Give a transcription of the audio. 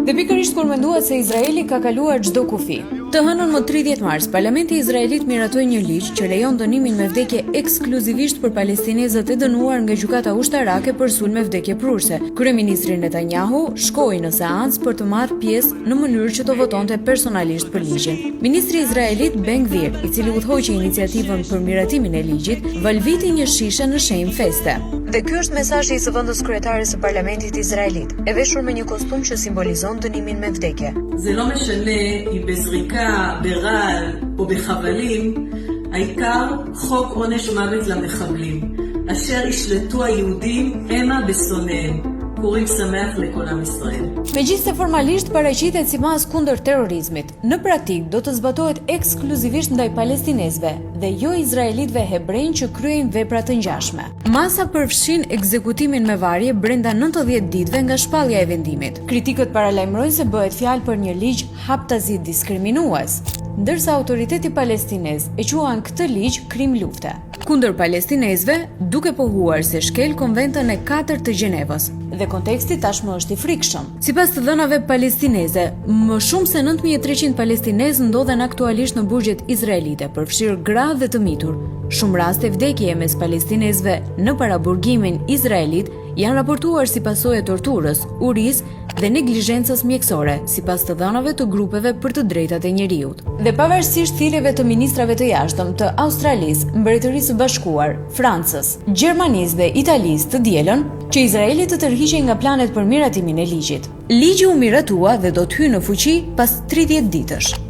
Dhe pikërisht kur menduat se Izraeli ka kaluar çdo kufi. Të hënën më 30 mars, Parlamenti izraelit miratoi një ligj që lejon dënimin me vdekje ekskluzivisht për palestinezët e dënuar nga gjykata ushtarake për sulme vdekjeprurëse. Kryeministri Netanyahu shkoi në seancë për të marrë pjesë në mënyrë që të votonte personalisht për ligjin. Ministri izraelit Ben Gvir, i cili udhëhoqi iniciativën për miratimin e ligjit, valviti një shishe në shenjë feste. Dhe ky është mesazhi i zëvendëskryetares së parlamentit izraelit, e veshur me një kostum që simbolizon dënimin me vdekje. זה לא משנה אם בזריקה, ברעל או בחבלים, העיקר חוק עונש מוות למחבלים, אשר ישלטו היהודים המה בשונאיהם. פורים שמח לכל עם ישראל. Megjithëse formalisht paraqitet si masë kundër terrorizmit, në praktikë do të zbatohet ekskluzivisht ndaj palestinezëve dhe jo izraelitëve hebrenj që kryejnë vepra të ngjashme. Masa përfshin ekzekutimin me varje brenda 90 ditëve nga shpallja e vendimit. Kritikët paralajmërojnë se bëhet fjalë për një ligj haptazi diskriminues, ndërsa autoriteti palestinez e quan këtë ligj krim lufte kundër palestinezëve, duke pohuar se shkel konventën e katërt të Gjenevës. Dhe konteksti tashmë është i frikshëm. Sipas të dhënave palestineze, më shumë se 9300 palestinezë ndodhen aktualisht në burgjet izraelite, përfshirë gra dhe të mitur. Shumë raste vdekjeje mes palestinezëve në paraburgimin izraelit janë raportuar si pasojë e torturës, urisë dhe neglizhencës mjekësore, sipas të dhënave të grupeve për të drejtat e njeriut. Dhe pavarësisht thirrjeve të ministrave të jashtëm të Australisë, Mbretërisë së Bashkuar, Francës, Gjermanisë dhe Italisë të dielën, që Izraeli të tërhiqej nga planet për miratimin e ligjit. Ligji u miratua dhe do të hyjë në fuqi pas 30 ditësh.